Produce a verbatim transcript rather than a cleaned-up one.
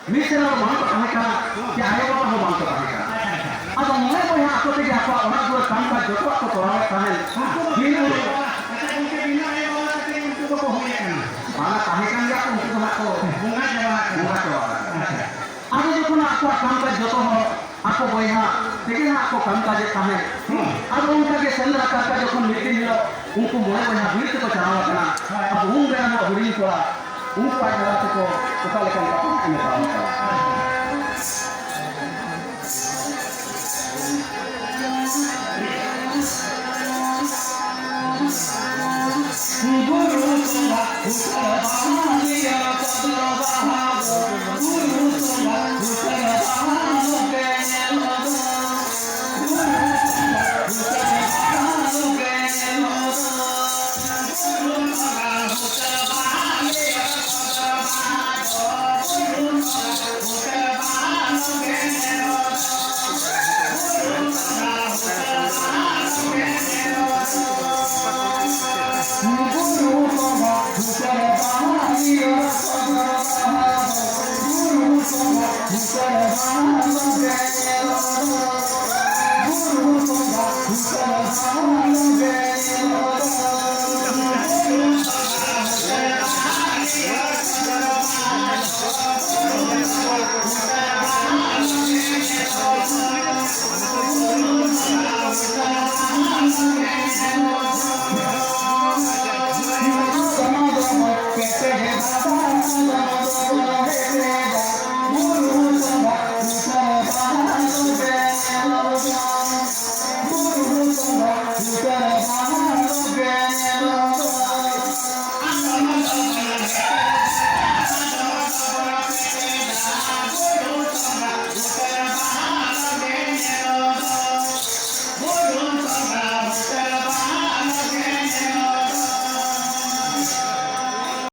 ᱢᱤᱫ ᱥᱮᱨᱢᱟ ᱫᱚ ᱵᱟᱝ ᱠᱚ ᱛᱟᱦᱮᱸ ᱠᱟᱱᱟ, ᱪᱮ ᱟᱭᱳ ᱵᱟᱵᱟ ᱦᱚᱸ ᱵᱟᱝ ᱠᱚ ᱛᱟᱦᱮᱸ ᱠᱟᱱᱟ᱾ ᱟᱫᱚ ᱢᱚᱬᱮ ᱵᱚᱭᱦᱟ ᱟᱠᱚ ᱛᱮᱜᱮ ᱟᱠᱚᱣᱟᱜ ᱚᱲᱟᱜ ᱫᱩᱣᱟᱹᱨ, ᱠᱟᱢ ᱠᱟᱡᱽ ᱡᱚᱛᱚᱣᱟᱜ ᱠᱚ ᱠᱚᱨᱟᱣᱮᱫ ᱛᱟᱦᱮᱸᱫ᱾ ᱟᱪᱪᱷᱟ ᱜᱚᱢᱠᱮ, ᱵᱤᱱᱟᱹ ᱟᱭᱳ ᱵᱟᱵᱟ ᱠᱟᱛᱮ ᱩᱱᱠᱩ ᱫᱚᱠᱚ ᱦᱩᱭ ᱟᱠᱟᱱᱟ᱾ ᱵᱟᱝᱟ, ᱛᱟᱦᱮᱸ ᱠᱟᱱ ᱜᱮᱭᱟ ᱠᱚ, ᱩᱱᱠᱩ ᱫᱚ ᱦᱟᱸᱜ ᱠᱚ ᱵᱚᱸᱜᱟ ᱪᱟᱵᱟ ᱟᱠᱟᱱᱟ᱾ ᱵᱚᱸᱜᱟ ᱪᱟᱵᱟ ᱟᱠᱟᱱᱟ᱾ ᱟᱪᱪᱷᱟ᱾ ᱟᱫᱚ ᱡᱚᱠᱷᱚᱱ ᱟᱠᱚᱣᱟᱜ ᱠᱟᱢ ᱠᱟᱡᱽ ᱡᱚᱛᱚ ᱦᱚᱲ ᱟᱠᱚ ᱵᱚᱭᱦᱟ ᱛᱮᱜᱮ ᱦᱟᱸᱜ ᱠᱚ ᱠᱟᱢ ᱠᱟᱡᱮᱫ ᱛᱟᱦᱮᱸᱫ᱾ ᱦᱮᱸ᱾ ᱟᱫᱚ ᱚᱱᱠᱟ ᱜᱮ ᱥᱮᱸᱫᱽᱨᱟ ᱠᱟᱨᱠᱟ ᱡᱚᱠᱷᱚᱱ ᱢᱤᱫ ᱫᱤᱱ ᱦᱤᱞᱳᱜ ᱩᱱᱠᱩ ᱢᱚᱬᱮ ᱵᱚᱭᱦᱟ ᱵᱤᱨ ᱛᱮᱠᱚ ᱪᱟᱞᱟᱣ ᱟᱠᱟᱱᱟ, ᱦᱮᱸ᱾ ᱟᱫᱚ ᱩᱱ ᱨᱮ ᱟᱵᱚ ᱦᱩᱰᱤᱧ ᱠᱚᱲᱟ ᱩᱱᱠᱩ ᱟᱡ ᱫᱟᱫᱟ ᱛᱮᱠᱚ ᱚᱠᱟ ᱞᱮᱠᱟᱱ ᱠᱟᱛᱷᱟ ᱠᱚ ᱢᱮᱛᱟᱣ ᱠᱟᱱᱟ᱾